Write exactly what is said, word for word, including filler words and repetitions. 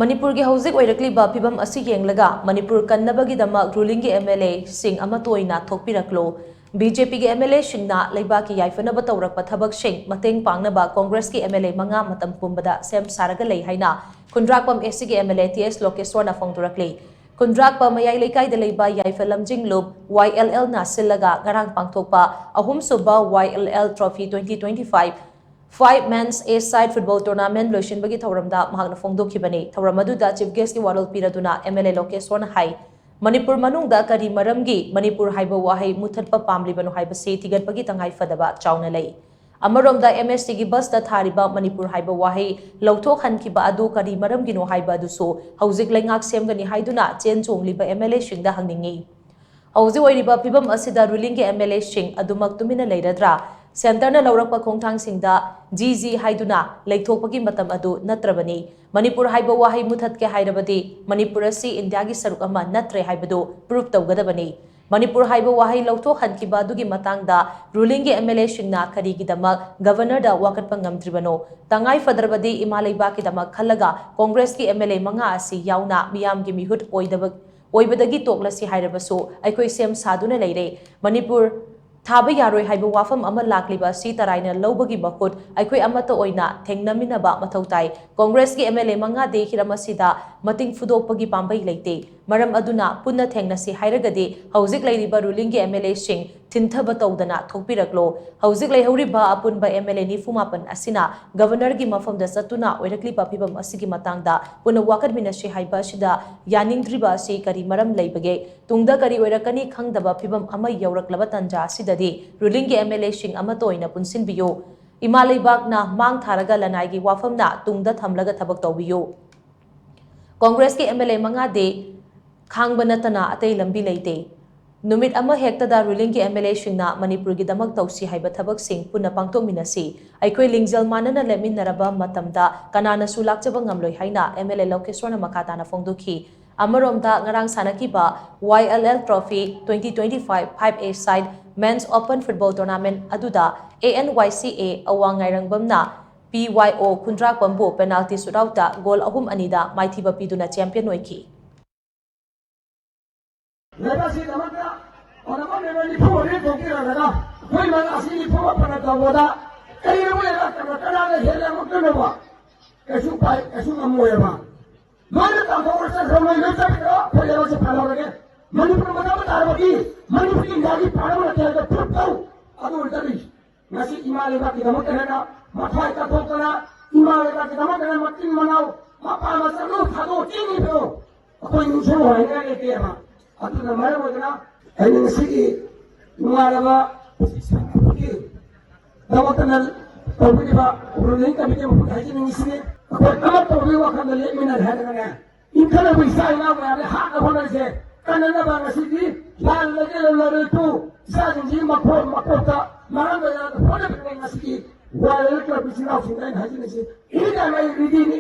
ꯃꯅꯤꯄꯨꯔꯒꯤ ꯍꯧꯖꯤꯛ ꯑꯣꯏꯔꯛꯂꯤꯕ ꯐꯤꯕꯝ ꯑꯁꯤ ꯌꯦꯡꯂꯒ ꯃꯅꯤꯄꯨꯔ ꯀꯟꯅꯕꯒꯤꯗꯃꯛ ruling ꯒꯤ M L A ꯁꯤꯡ ꯑꯃꯠꯇ ꯑꯣꯏꯅ ꯊꯣꯛꯄꯤꯔꯛꯂꯣ꯫ B J P ꯒꯤ M L A ꯁꯤꯡꯅ ꯂꯩꯕꯥꯛꯀꯤ ꯌꯥꯏꯐꯅꯕ ꯇꯧꯔꯛꯄ ꯊꯕꯛꯁꯤꯡ ꯃꯇꯦꯡ ꯄꯥꯡꯅꯕ Congress ꯀꯤ M L A ꯃꯉꯥ ꯃꯇꯝ ꯄꯨꯝꯕꯗ ꯁꯦꯝ ꯁꯥꯔꯒ ꯂꯩ ꯍꯥꯏꯅ ꯈꯨꯟꯗ꯭ꯔꯥꯛꯄꯝ S C ꯒꯤ M L A T S ꯂꯣꯀꯦꯁ꯭ꯋꯔꯅ ꯐꯣꯡꯗꯣꯔꯛꯂꯤ꯫ ꯈꯨꯟꯗ꯭ꯔꯥꯛꯄꯝ ꯃꯌꯥꯏ ꯂꯩꯀꯥꯏꯗ ꯂꯩꯕ ꯌꯥꯏꯐ ꯂꯝꯖꯤꯡ ꯂꯨꯞ Y L L ꯅ ꯁꯤꯜꯂꯒ ꯉꯔꯥꯡ ꯄꯥꯡꯊꯣꯛꯄ ꯑꯍꯨꯝꯁꯨꯕ Y L L Trophy twenty twenty-five five Men's A Side Football Tournament ꯂꯣꯏꯁꯤꯟꯕꯒꯤ ꯊꯧꯔꯝꯗ ꯃꯍꯥꯛꯅ ꯐꯣꯡꯗꯣꯛꯈꯤꯕꯅꯤ꯫ ꯊꯧꯔꯝ ꯑꯗꯨꯗ Chief Guest ꯀꯤ ꯋꯥꯔꯣꯜ ꯄꯤꯔꯗꯨꯅ M L A ꯂꯣꯀꯦꯁ꯭ꯋꯔꯅ ꯍꯥꯏ, ꯃꯅꯤꯄꯨꯔ ꯃꯅꯨꯡꯗ ꯀꯔꯤ ꯃꯔꯝꯒꯤ ꯃꯅꯤꯄꯨꯔ ꯍꯥꯏꯕ ꯋꯥꯍꯩ ꯃꯨꯊꯠꯄ ꯄꯥꯝꯂꯤꯕꯅꯣ ꯍꯥꯏꯕꯁꯤ ꯊꯤꯒꯠꯄꯒꯤ ꯇꯉꯥꯏ ꯐꯗꯕ ꯆꯥꯎꯅ ꯂꯩ꯫ ꯑꯃꯔꯣꯝꯗ M S T ꯒꯤ bus ꯇ ꯊꯥꯔꯤꯕ ꯃꯅꯤꯄꯨꯔ ꯍꯥꯏꯕ ꯋꯥꯍꯩ ꯂꯧꯊꯣꯛꯍꯟꯈꯤꯕ ꯑꯗꯨ ꯀꯔꯤ ꯃꯔꯝꯒꯤꯅꯣ ꯍꯥꯏꯕ ꯑꯗꯨꯁꯨ ꯍꯧꯖꯤꯛ ꯂꯩꯉꯥꯛ ꯁꯦꯝꯒꯅꯤ ꯍꯥꯏꯗꯨꯅ ꯆꯦꯟ ꯆꯣꯡꯂꯤꯕ M L A ꯁꯤꯡꯗ ꯍꯪꯅꯤꯡꯏ꯫ ꯍꯧꯖꯤꯛ ꯑꯣꯏꯔꯤꯕ ꯐꯤꯕꯝ ꯑꯁꯤꯗ ruling ꯒꯤ M L A ꯁꯤꯡ ꯑꯗꯨꯃꯛ ꯇꯨꯃꯤꯟꯅ ꯂꯩꯔꯗ꯭ꯔꯥ? Centre ꯅ ꯂꯧꯔꯛꯄ ꯈꯣꯡꯊꯥꯡꯁꯤꯡꯗ ꯖꯤ ꯖꯤ ꯍꯥꯏꯗꯨꯅ ꯂꯩꯊꯣꯛꯄꯒꯤ ꯃꯇꯝ ꯑꯗꯨ ꯅꯠꯇ꯭ꯔꯕꯅꯤ꯫ ꯃꯅꯤꯄꯨꯔ ꯍꯥꯏꯕ ꯋꯥꯍꯩ ꯃꯨꯊꯠꯀꯦ ꯍꯥꯏꯔꯕꯗꯤ ꯃꯅꯤꯄꯨꯔ ꯑꯁꯤ ꯏꯟꯗꯤꯌꯥꯒꯤ ꯁꯔꯨꯛ ꯑꯃ ꯅꯠꯇ꯭ꯔꯦ ꯍꯥꯏꯕꯗꯨ prove ꯇꯧꯒꯗꯕꯅꯤ꯫ ꯃꯅꯤꯄꯨꯔ ꯍꯥꯏꯕ ꯋꯥꯍꯩ ꯂꯧꯊꯣꯛꯍꯟꯈꯤꯕ ꯑꯗꯨꯒꯤ ꯃꯇꯥꯡꯗ ruling ꯒꯤ M L A ꯁꯤꯡꯅ ꯀꯔꯤꯒꯤꯗꯃꯛ Governor ꯗ ꯋꯥꯀꯠꯄ ꯉꯝꯗ꯭ꯔꯤꯕꯅꯣ? ꯇꯉꯥꯏ ꯐꯗ꯭ꯔꯕꯗꯤ ꯏꯃꯥ ꯂꯩꯕꯥꯛꯀꯤꯗꯃꯛ ꯈꯜꯂꯒ Congress ꯀꯤ M L A ꯃꯉꯥ ꯑꯁꯤ ꯌꯥꯎꯅ ꯃꯤꯌꯥꯝꯒꯤ ꯃꯤꯍꯨꯠ ꯑꯣꯏꯗꯕ, ꯑꯣꯏꯕꯗꯒꯤ ꯇꯣꯛꯂꯁꯤ ꯍꯥꯏꯔꯕꯁꯨ ꯑꯩꯈꯣꯏ ꯁꯦꯝ ꯁꯥꯗꯨꯅ ꯂꯩꯔꯦ꯫ ꯃꯅꯤꯄꯨꯔ ꯊꯥꯕ ꯌꯥꯔꯣꯏ ꯍꯥꯏꯕ ꯋꯥꯐꯝ ꯑꯃ ꯂꯥꯛꯂꯤꯕ ꯑꯁꯤ ꯇꯔꯥꯏꯅ ꯂꯧꯕꯒꯤ ꯃꯍꯨꯠ ꯑꯩꯈꯣꯏ ꯑꯃꯠꯇ ꯑꯣꯏꯅ ꯊꯦꯡꯅꯃꯤꯟꯅꯕ ꯃꯊꯧ ꯇꯥꯏ꯫ Congress ꯀꯤ M L A ꯃꯉꯥꯗꯤ ꯍꯤꯔꯝ ꯑꯁꯤꯗ ꯃꯇꯤꯡ ꯐꯨꯗꯣꯛꯄꯒꯤ ꯄꯥꯝꯕꯩ ꯂꯩꯇꯦ꯫ ꯃꯔꯝ ꯑꯗꯨꯅ ꯄꯨꯟꯅ ꯊꯦꯡꯅꯁꯤ ꯍꯥꯏꯔꯒꯗꯤ ꯍꯧꯖꯤꯛ ꯂꯩꯔꯤꯕ ruling ꯒꯤ M L A ꯁꯤꯡ ꯊꯤꯟꯊꯕ ꯇꯧꯗꯅ ꯊꯣꯛꯄꯤꯔꯛꯂꯣ꯫ ꯍꯧꯖꯤꯛ ꯂꯩꯍꯧꯔꯤꯕ ꯑꯄꯨꯟꯕ M L A ꯅꯤꯐꯨ ꯃꯥꯄꯟ ꯑꯁꯤꯅ Governor ꯒꯤ ꯃꯐꯝꯗ ꯆꯠꯇꯨꯅ ꯑꯣꯏꯔꯛꯂꯤꯕ ꯐꯤꯕꯝ ꯑꯁꯤꯒꯤ ꯃꯇꯥꯡꯗ ꯄꯨꯟꯅ ꯋꯥꯀꯠꯃꯤꯟꯅꯁꯤ ꯍꯥꯏꯕ ꯑꯁꯤꯗ ꯌꯥꯅꯤꯡꯗ꯭ꯔꯤꯕ ꯑꯁꯤ ꯀꯔꯤ ꯃꯔꯝ ꯂꯩꯕꯒꯦ? ꯇꯨꯡꯗ ꯀꯔꯤ ꯑꯣꯏꯔꯛꯀꯅꯤ ꯈꯪꯗꯕ ꯐꯤꯕꯝ ꯑꯃ ꯌꯧꯔꯛꯂꯕ ꯇꯟꯖꯥ ꯑꯁꯤꯗꯗꯤ ruling ꯒꯤ M L A ꯁꯤꯡ ꯑꯃꯠꯇ ꯑꯣꯏꯅ ꯄꯨꯟꯁꯤꯟꯕꯤꯌꯨ꯫ ꯏꯃꯥ ꯂꯩꯕꯥꯛꯅ ꯃꯥꯡ ꯊꯥꯔꯒ ꯂꯅꯥꯏꯒꯤ ꯋꯥꯐꯝꯅ ꯇꯨꯡꯗ ꯊꯝꯂꯒ ꯊꯕꯛ ꯇꯧꯕꯤꯌꯨ꯫ Congress ꯀꯤ M L A ꯃꯉꯥꯗꯤ ꯈꯥꯡꯕ ꯅꯠꯇꯅ ꯑꯇꯩ ꯂꯝꯕꯤ ꯂꯩꯇꯦ꯫ ꯅꯨꯃꯤꯠ ꯑꯃ ꯍꯦꯛꯇꯗ ruling ꯒꯤ M L A ꯁꯤꯡꯅ ꯃꯅꯤꯄꯨꯔꯒꯤꯗꯃꯛ ꯇꯧꯁꯤ ꯍꯥꯏꯕ ꯊꯕꯛꯁꯤꯡ ꯄꯨꯟꯅ ꯄꯥꯡꯊꯣꯛꯃꯤꯟꯅꯁꯤ꯫ ꯑꯩꯈꯣꯏ ꯂꯤꯡꯖꯦꯜ ꯃꯥꯟꯅꯅ ꯂꯦꯞꯃꯤꯟꯅꯔꯕ ꯃꯇꯝꯗ ꯀꯅꯥꯅꯁꯨ ꯂꯥꯛꯆꯕ ꯉꯝꯂꯣꯏ ꯍꯥꯏꯅ M L A ꯂꯣꯀꯦꯁ꯭ꯋꯔꯅ ꯃꯈꯥ ꯇꯥꯅ ꯐꯣꯡꯗꯣꯛꯈꯤ꯫ ꯑꯃꯔꯣꯝꯗ ꯉꯔꯥꯡ ꯁꯥꯟꯅꯈꯤꯕ Y L L Trophy twenty twenty-five five A Side Men's Open Football Tournament ꯑꯗꯨꯗ A N Y C A ꯑꯋꯥꯡ ꯉꯥꯏꯔꯪꯕꯝꯅ ꯄꯤ ꯋꯥꯏ ꯑꯣ ꯈꯨꯟꯗ꯭ꯔꯥꯛꯄꯝꯕꯨ ꯄꯦꯅꯥꯜꯇꯤ ꯁꯨꯠꯑꯥꯎꯠꯇ ꯒꯣꯜ ꯑꯍꯨꯝ ꯑꯅꯤꯗ ꯃꯥꯏꯊꯤꯕ ꯄꯤꯗꯨꯅ ꯆꯦꯝꯄꯤꯌꯟ ꯑꯣꯏꯈꯤ꯫ ꯂꯩꯕꯥꯛꯁꯤꯒꯤꯗꯃꯛꯇ ꯑꯣꯅꯔꯕꯜ ꯃꯦꯃꯣꯔꯤꯌꯦꯜ ꯊꯣꯛꯄꯤꯔꯛꯂꯒ ꯑꯩꯈꯣꯏ ꯃꯌꯥꯝ ꯑꯁꯤ ꯅꯤꯐꯨ ꯃꯥꯄꯟꯅ ꯇꯧꯕꯗ ꯀꯔꯤꯒꯨꯝꯕ ꯂꯩꯕꯥꯛ ꯀꯅꯥ ꯀꯅꯥꯅ ꯍꯦꯜꯂꯦ ꯑꯃꯨꯛꯇꯅꯕ ꯀꯩꯁꯨ ꯎꯄꯥꯏ ꯀꯩꯁꯨ ꯉꯝꯃꯣꯏꯕ꯫ ꯂꯣꯏꯅ ꯇꯥꯟꯊꯣꯛꯈ꯭ꯔ ꯆꯠꯈ꯭ꯔ ꯃꯣꯏ ꯂꯣꯏ ꯆꯠꯈ꯭ꯔꯣ, ꯑꯩꯈꯣꯏ ꯂꯩꯕꯥꯛꯁꯦ ꯐꯅꯍꯧꯔꯒꯦ꯫ ꯃꯅꯤꯄꯨꯔ ꯃꯆꯥ ꯑꯃ ꯇꯥꯔꯕꯗꯤ ꯃꯅꯤꯄꯨꯔꯒꯤ ꯏꯟꯗꯤꯌꯥꯒꯤ ꯄꯥꯔꯠ ꯑꯃ ꯅꯠꯇꯦ ꯍꯥꯏꯕꯗ ꯄ꯭ꯔꯨꯐ ꯇꯧ꯫ ꯑꯗꯨ ꯑꯣꯏꯔꯗꯤ ꯉꯁꯤ ꯏꯃꯥ ꯂꯩꯕꯥꯛꯀꯤꯗꯃꯛꯇ ꯍꯦꯟꯅ ꯃꯊ꯭ꯋꯥꯏ ꯀꯠꯊꯣꯛꯇꯅ ꯏꯃꯥ ꯂꯩꯕꯥꯛꯀꯤꯗꯃꯛꯇ ꯃꯆꯤꯟ ꯃꯅꯥꯎ ꯃꯄꯥ ꯃꯆꯥ ꯂꯣꯏ ꯊꯥꯗꯣꯛ ꯆꯦꯟꯈꯤꯕꯗꯣ ꯑꯩꯈꯣꯏ ꯅꯤꯡꯁꯤꯡ ꯍꯥꯏꯅꯤꯡꯉꯥꯏ ꯂꯩꯇꯦꯕ꯫ ꯑꯗꯨꯅ ꯃꯔꯝ ꯑꯣꯏꯗꯅ ꯑꯩꯅ ꯉꯁꯤꯒꯤ ꯅꯨꯡꯉꯥꯏꯔꯕ ꯗꯃꯛꯇꯅ ꯇꯧꯕꯤꯔꯤꯕ ꯔꯨꯂꯤꯡ ꯀꯃꯤꯇꯤ ꯃꯈꯣꯏꯗ ꯍꯥꯏꯖꯅꯤꯡꯉꯤꯁꯤꯅꯤ꯫ ꯑꯩꯈꯣꯏ ꯊꯕꯛ ꯇꯧꯕꯒꯤ ꯋꯥꯈꯜꯗ ꯂꯦꯞꯃꯤꯟꯅꯔꯦ ꯍꯥꯏꯔꯒꯅꯦ, ꯏꯟꯈꯠꯂꯛꯄ ꯏꯆꯥ ꯏꯅꯥꯎ ꯃꯌꯥꯝꯁꯦ ꯍꯥꯠꯅ ꯍꯣꯠꯅꯔꯤꯁꯦ ꯀꯟꯅꯅꯕ ꯉꯁꯤꯗꯤ ꯂꯥꯜꯂꯒꯦ ꯂꯩꯔꯣꯏ ꯇꯨ ꯏꯆꯥꯁꯤꯡꯁꯤꯒꯤ ꯃꯈꯣꯟ ꯃꯀꯣꯛꯇ ꯃꯔꯝ ꯂꯩꯔꯒ ꯍꯣꯠꯅꯕꯤꯔꯛꯄ ꯉꯁꯤꯒꯤ ꯋꯥꯔꯜ ꯀ꯭ꯂꯕ ꯏꯆꯤꯟ ꯏꯅꯥꯎꯁꯤꯡꯗ ꯑꯩꯅ ꯍꯥꯏꯖꯅꯤꯡꯉꯤꯁꯤ, ꯏꯅꯤꯗ ꯑꯩ ꯔꯤꯗꯤꯅꯤ꯫